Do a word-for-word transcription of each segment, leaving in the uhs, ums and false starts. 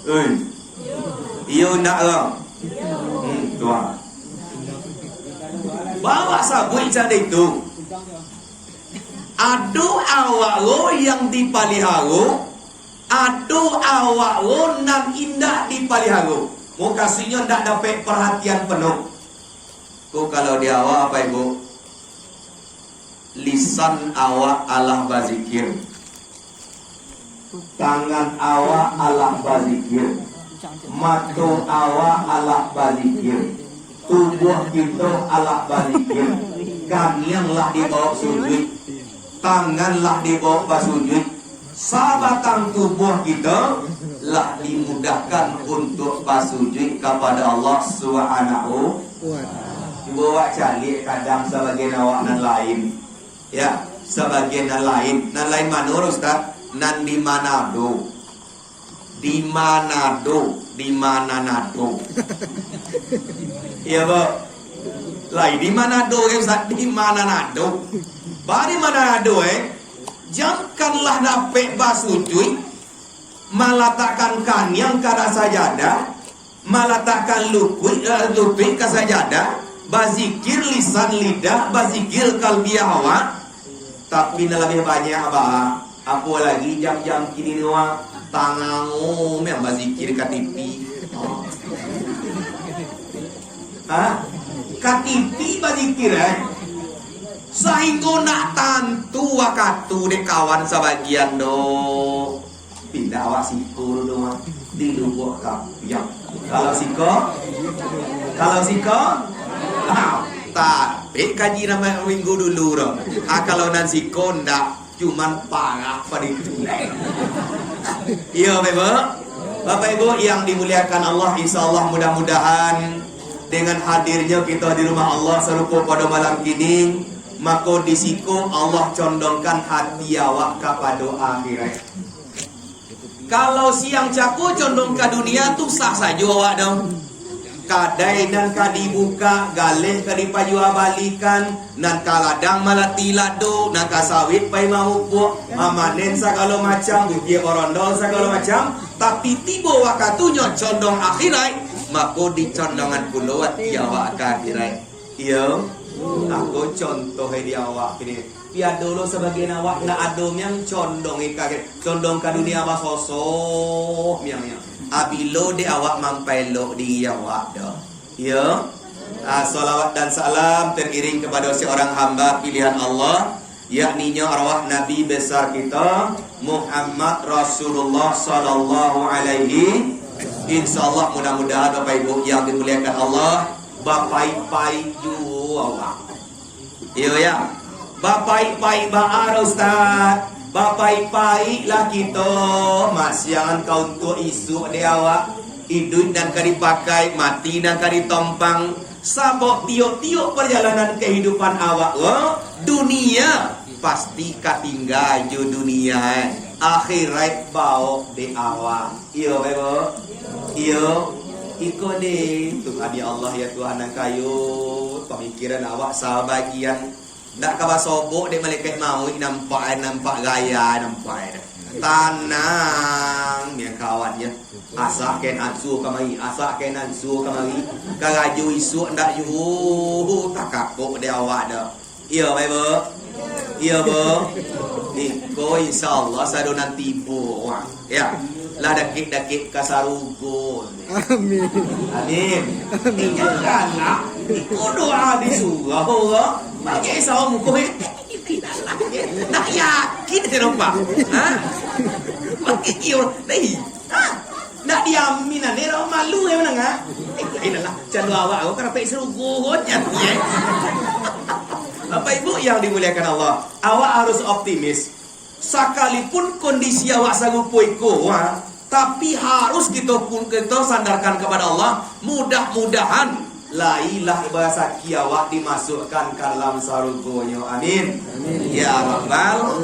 Oi. Iyo ndak lo? Hmm, tuan. Bawa sabuik cak itu. Ado awak lo yang dipaliharo, ado awak lo nan indak dipaliharo. Mukasuiknyo ndak dapek parhatian penuh. Ko kalau di awak, Bapak Ibu, lisan awak alah bazikir, tangan awak alah bazikir, mato awak alah bazikir, tubuah kito alah bazikir, kaniang lah dibawa sujuik, tangan lah dibawa basujuik, sabatang tubuah kito lah dimudahkan untuak basujuik kapado Allah Subhanahu. Cubo awak caliak kadang sabagian awak nan lain. Ya, sabagian nan lain. Nan lain mano, Ustaz? Nan di Manado. Di Manado, di Mananado. Iya, Bu. Lai di Manado, kan, Ustaz? Di Mananado. Ba di Manado, eh. Jankanlah dapek basujuik, malatakkan kaniang ka sajadah, malatakkan lukuik, eh, lutuik ka sajadah, bazikir lisan lidah, bazikir kalbiah awak, tapi nan labiah banyak, Abah, apolai jam-jam kini ni, wak, tangango mah bazikir ka T V. Ha? Ka T V bazikir, eh? Sahinggo ndak tantu wakatu dek kawan sabagian do. Pindah awak siko dulu, mah. Di Lubuak Kapiang. Kalau siko? Kalau siko? Ah, tapi kaji nan minggu dulu tu. Ah, kalau nan siko ndak, cuman parah pado itu. Iyo, Bapak Ibu. Bapak Ibu yang dimuliakan Allah, insya Allah mudah-mudahan dengan hadirnyo kito di rumah Allah sarupo pado malam kini, mako di siko Allah condongkan hati awak kapado akhirat. Kalau siang cako condong ka dunia tu sah sajo awak tu. Kadai nan ka dibukak, galeh ka dipajuabalikan, nan ka ladang malati lado, nan ka sawit pai mamupuak, mamanen sagalo macam, bukia korondol sagalo macam, tapi tibo wakatunyo condong akhirat, mako dicondongan pulo ati awak ka akhirat. Iyo, aku contoh di awak kini. Tapi ado lo sabagian awak ndak ado miang condong ka, condong ka dunia basosok miang, miang. Abilo dek awak mampelok diri awak doh. Iyo. Ah, salawat dan salam teriring kepada seorang hamba pilihan Allah, yakninyo arwah Nabi besar kita Muhammad Rasulullah sallallahu alaihi. Insya Allah, mudah-mudahan Bapak Ibu yang dimuliakan Allah, bapaik-paik juo awak. Iyo, ya. Bapaik-paik baa, Ustaz. Bapaik-paiklah kito. Masiangan ka untuak isuak dek awak. Iduik nan ka dipakai, mati nan ka ditompang. Sabab tiok-tiok parjalanan kahidupan awak ko, dunia pasti ka tingga jo dunia, eh. Akhirat baok dek awak. Iyo, Bapak Ibu? Iyo. Iko ni, Tuhan ya Allah, ya Tuhan nan kayo, pamikiran awak sabagian. Ndak ka basobok dek malaikat mauik, nampak, nampak gaya, nampak. Tanang, ya kawan, ya. Asak ken ansua kamari, asak ken ansua kamari. Karajo isuak ndak juo takakok dek awak doh. Iyo, Bapak Ibu? Iyo, Bu? Iko, insya Allah, sado nan tibo. Wah, ya. Lah dakek-dakek ka sarugo. Amin. Amin. Amin. Inyo galak. Iko doa di surau, wah. Pakai sawo muko, eh. Nak yakin saya nampak. Ha? Pakai kio. Dah. Ha? Nak diamin ane lah, malu ya manang, ha? Eh, lain lah. Cando awak, awak kan rapek serugo, kan, ya? Bapak Ibu yang dimuliakan Allah, awak harus optimis. Sakalipun kondisi awak sarupo iko, ha, tapi harus kito pun, kito sandarkan kepada Allah. Mudah-mudahan lai lah barasaki awak dimasukkan ka dalam sarugonyo. Amin. Amin. Ya Rabbal.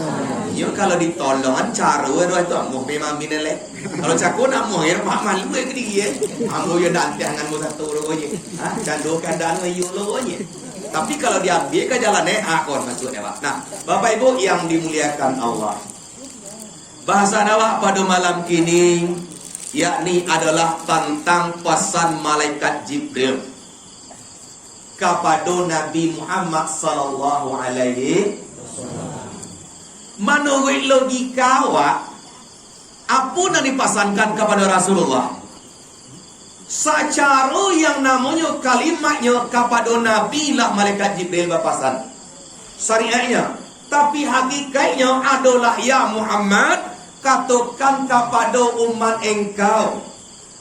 Yo, kalau ditolongan caro tu, tu amuah memang minelek. Kalau cako nak amuah, yo, mak malu ke diri, eh. Ambo yo nanti angan mo sato lo, ye. Ha, cando kandang yo lo, ye. Tapi kalau diambil ke jalan, eh, ah, kon masuk dewak. Nah, Bapak Ibu yang dimuliakan Allah. Bahasan awak pada malam kini, yakni adalah tantang pasan malaikat Jibril kapado Nabi Muhammad sallallahu alaihi wasallam. Manuruik logika awak, apo nan dipasankan kapado Rasulullah? Sacaro yang namonyo kalimatnyo kapado Nabi lah malaikat Jibril bapasan. Syariatnyo, tapi hakikaiknyo adolah, "Ya Muhammad, katokan kapado umat engkau,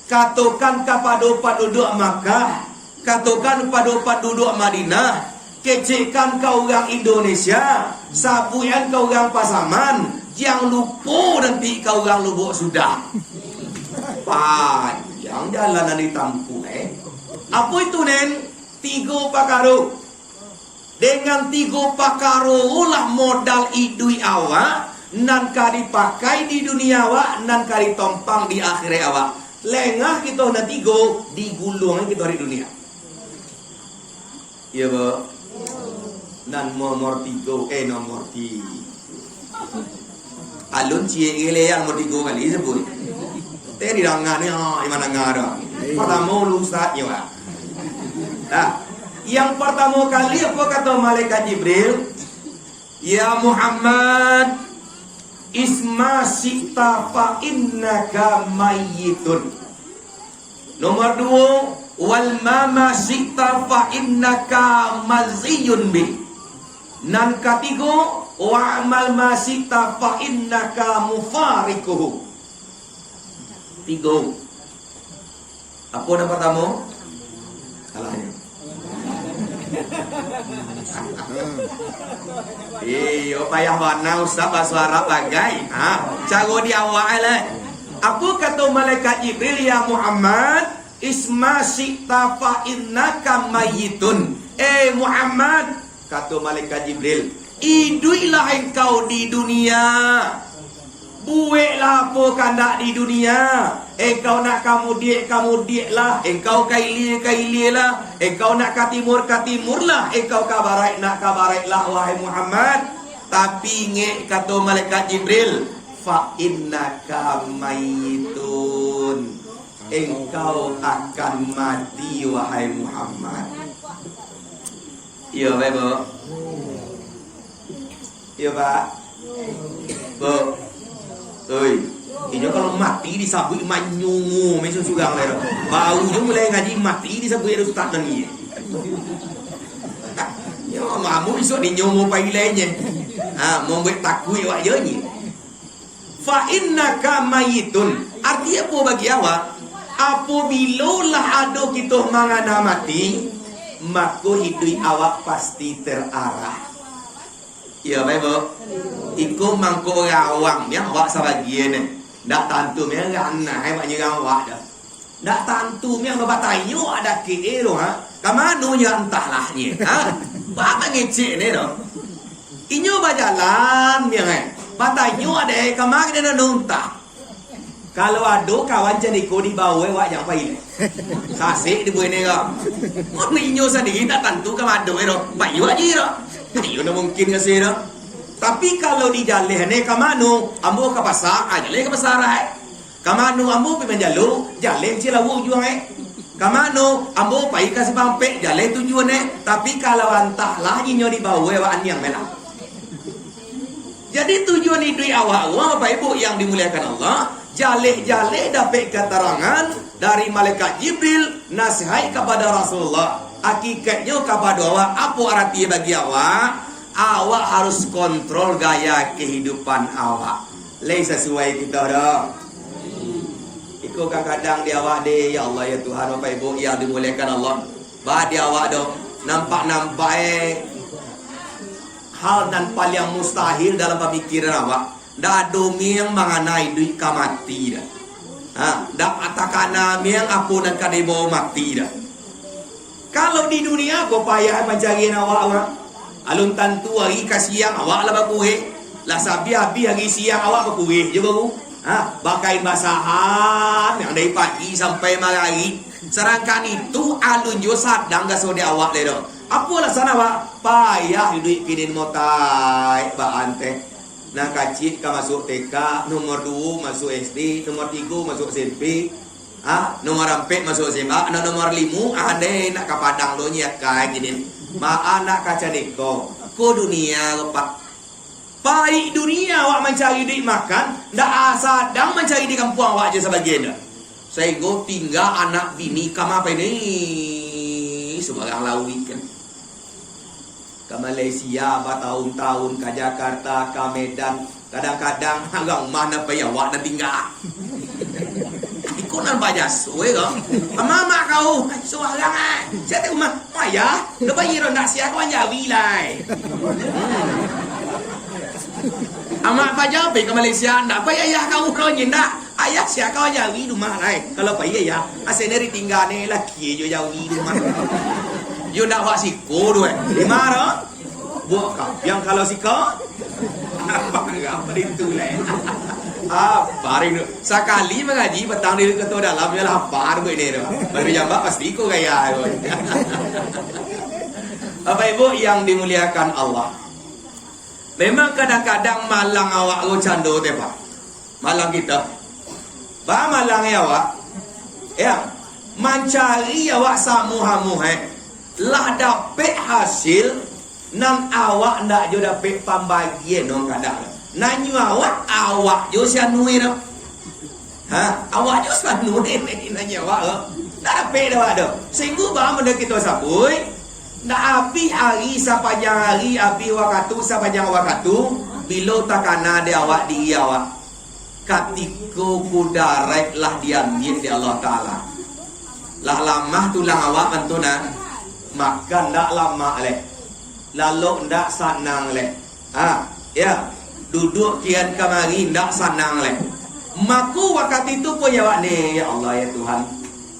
katokan kapado panduduak Makkah, katokan kapado panduduak Madinah, kecekkan ka urang Indonesia, sabuikkan ka urang Pasaman, jan lupo nanti ka urang Lubuk Sudah." Panjang jalan nan ditampuah, eh. Apo itu, Nen? Tigo pakaro. Dengan tigo pakaro lah modal iduik awak, nan ka dipakai di dunia awak, nan ka ditompang di akhirat awak. Lengah kito nan tigo, diguluang kito di dunia. Iyo, Bo? Nan nomor tigo, eh, nomor tigo. Alun ciek gilian nomor tigo kali sabuik. Teh didanga ni, ah, di mana danga tu? Partamo lu ustaz nyo, ah. Nah, yang partamo kali apo kato malaikat Jibril? "Ya Muhammad, isma syi'ta fa innaka mayyitun." Nomor duo, "Wal ma ma syi'ta fa innaka majziyun bih." Nan katigo, "Wa'mal ma syi'ta fa innaka mufariquhu." Tigo. Apo nan partamo? Salahnyo. Iyo, payah bana Ustaz baso Arab bagai. Ha, caro di awak lai. Apo kato malaikat Jibril, "Ya Muhammad, isma syi'ta fa innaka mayyitun." Eh Muhammad, kato malaikat Jibril, iduiklah engkau di dunia. Buweklah apo kandak di dunia. Engkau nak ka mudiak, ka mudiaklah. Engkau ka ilia, ka ilialah. Engkau nak ka timur, ka timurlah. Engkau ka baraik, nak ka baraiklah, wahai Muhammad. Tapi ingek, kato malaikat Jibril, "Fa innaka mayyitun." Engkau akan mati, wahai Muhammad. Iyo, baik, Bu. Iyo, Pak. Bu. Oi. Inyo kalau mati disabuik manyungu, mesun surang, baru. Baru jo mulai ngaji, mati disabuik ada ustaz nan ni. Yo, mamu isok ni nyomo pai lai nye. Ha, mambuek takuik awak jo nye. "Fa innaka mayyitun." Arti apo bagi awak? Apobilo lah ado kito mangana mati, mako iduik awak pasti terarah. Iyo, baik, Bu. Iko mangko rawang, yo, awak sabagian, eh. Ndak tantu, meh, ranah, eh, awak nyo rawang dah. Ndak tantu, meh, batanyo awak dakek, eh, tu, ha. Ka mano nyo, antahlah, nye, ha. Ba mangecek ni, tu. Inyo bajalan, meh, eh. Batanyo awak dek, ka ma den anu, antah. Kalau ado kawan candiko di bawah, awak jan pai lai. Sasek dibuek ni ko. Mun inyo sandiri ndak tantu ka mano, eh, tu. Pai awak je, tu. Iyo, ndak mungkin ka se, tu. Tapi kalau di jaleh ni, ka mano? Ambo ka pasa, ah, jaleh ka pasa, eh. Ka mano ambo pai manjalo, jaleh Cilawuk juo, eh. Ka mano ambo pai ka Simpang Ampek, jaleh tujuan, eh. Tapi kalau antahlah inyo di bawah awak aniang melah. Jadi tujuan iduik awak, Bapak Ibu yang dimuliakan Allah, jaleh-jaleh dapek katarangan dari malaikat Jibril, nasihat kapada Rasulullah. Hakikatnyo kapada awak, apo arati bagi awak? Awak harus kontrol gaya kehidupan awak. Lai sasuai kito doh. Iko kadang-kadang di awak deh, ya Allah, ya Tuhan, Bapak Ibu yang dimuliakan Allah. Ba di awak doh, nampak-nampak, eh, hal nan paliang mustahil dalam pamikiran awak. Ndak ado miang manganai iduik ka mati doh. Ha, ndak takana miang apo nan ka dibawo mati doh. Kalau di dunia ko payah pancarian awak, awak. Alun tantu ari ka siang awak lah bakureh. Lah sabiah-biah ari siang awak bakureh je baru. Ha, bakain basahan yang dari pagi sampai marari. Sadangkan itu alun juo sadang raso di awak lai doh. Apo alasan awak? Payah iduik kini motai, baa nteh. Nan kaciak ka masuak T K, nomor duo masuak S D, nomor tigo masuak S M P, ha, nomor ampek masuak S M A, nan nomor limo, ah, deh, nak ka Padang lo nyiak kai gini. Maan nak ka caniko. Ko dunia ko, Pak. Paik dunia awak mancari duit makan, ndak sadang mancari di kampuang awak je sabagian dah. Sahinggo tingga anak bini ka ma pai ni, subarang lauik kan. Ka Malaysia batahun-tahun, ka Jakarta, ka Medan, kadang-kadang urang rumah nan pai awak nan tingga. Iko nan bajaso, eh, ko. Amak-amak kau, subarang, ah. Sia di rumah, ayah, ndak pai ro, ndak sia kawan jawi lai. Hmm. Amak paja pai ka Malaysia, ndak pai ayah kau ro nyo, ndak. Ayah sia kawan jawi rumah lai. Kalau pai ayah, asa nari tingga ne laki jo jawi rumah. Yo ndak buek siko tu, eh. Di ma ro? Buek kapiang kalau siko. Apa, apa itu lai? Apa rindu? Sakali mangaji patang di Ketua Dalam, yo lapar buek ni tu. Baru jambak pasti ko gaya tu. Bapak Ibu yang dimuliakan Allah. Memang kadang-kadang malang awak ko cando teh, Pak. Malang kito. Ba malang awak. Ya. Mancari awak samuah-amuah, eh. Lah dapek hasil, nan awak ndak jo dapek pambagian, no, kadang. Nanyo awak, awak jo si anu tu. Ha, awak jo si anu ni, ni, nanyo awak, eh. Ndak dapek dek awak tu. Singgu ba mode kito sabuik, ndak abih ari sapanjang ari, abih wakatu sapanjang wakatu, bilo takana dek awak diri awak. Katiko kudarat lah diambiak dek Allah Taala. Lah lamah tulang awak mantun, nah. Makan ndak lamak leh. Lalok ndak sanang leh. Ha, ya. Duduak kian kamari ndak sanang leh. Mako wakatu itu pun awak ni, "Ya Allah, ya Tuhan.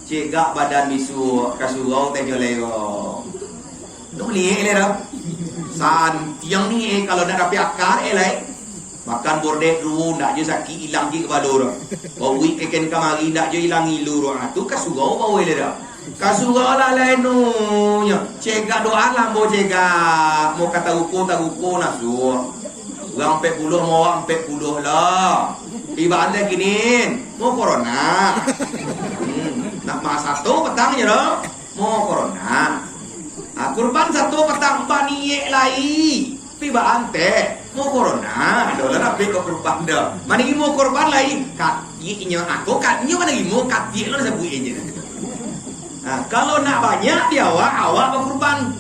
Cegak badan bisuak ka surau teh jo lero." Ndak niek leh tu. Santiang niek, eh, kalau ndak dapek aka, eh, lai. Makan bordek dulu, ndak jo sakik ilang cik kapalo tu. Bauik keken kamari, ndak jo ilang ngilu tu. Ah, tu ka surau bawai leh tu. Ka surau lah lai nu nyo. Cegak doa lah ambo cegak. Mau ka taruko, taruko nasuak. Urang ampek puluah, mau awak ampek puluah lah. Ibarat kini, mau corona. Hmm, nak masato patang je tu. Mo korona. Ah, kurban sato patang baniek lai. Pi baantek. Mo korona. Ado lah dapek ko kurban dah. Manarimo kurban lai. Katiaknyo. Ako katnyo manarimo, katiak lo sabuik aja. Nah, kalau nak banyak di awak, awak bakurban.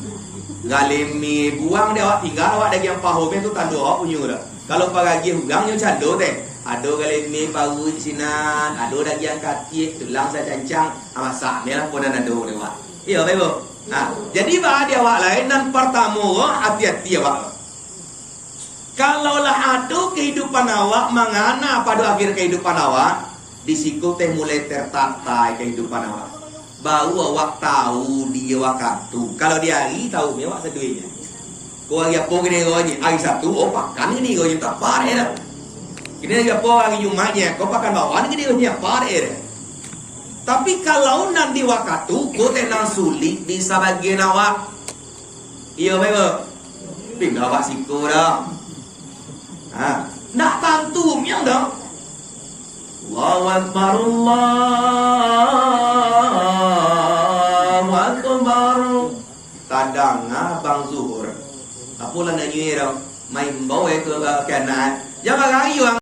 Galeme buang di awak, tinggal awak dagiang paho, tu tando awak punyo dah. Kalau paragiah urang nyo cando teh, ado galeme paruik sinan, ado dagiang katiak, tulang sacancang, ah, masak ni lah pun nan ado dek awak. Iyo, Bapak Ibu. Nah, jadi ba di awak lai, nan partamo ko, ati-ati awak. Kalau lah ado kahidupan awak, mangana pado akhir kahidupan awak, di siko teh mulai tertata kahidupan awak. Baru awak tahu di wakatu. Kalau di ari, tahu mi awak saduinyo. Ko ari apo kini ko ni? Ari Sabtu, oh, pakan kini ko ni, tapar, eh, dah. Kini ari apo, ari Jumaik ni, ko pakan bawah ni kini ko ni, tapar, eh, dah. Tapi kalau nan di wakatu, ko teh nan sulik di sabagian awak. Iyo, Bapak Ibu. Tingga awak siko dah. Ha, ndak tantu miang dah. Allahu Akbar, Allahu Akbar. Tadanga bang zuhur. Apolah nak nyo dah? Maimbau eh ka, ka anak. Jan barayo ang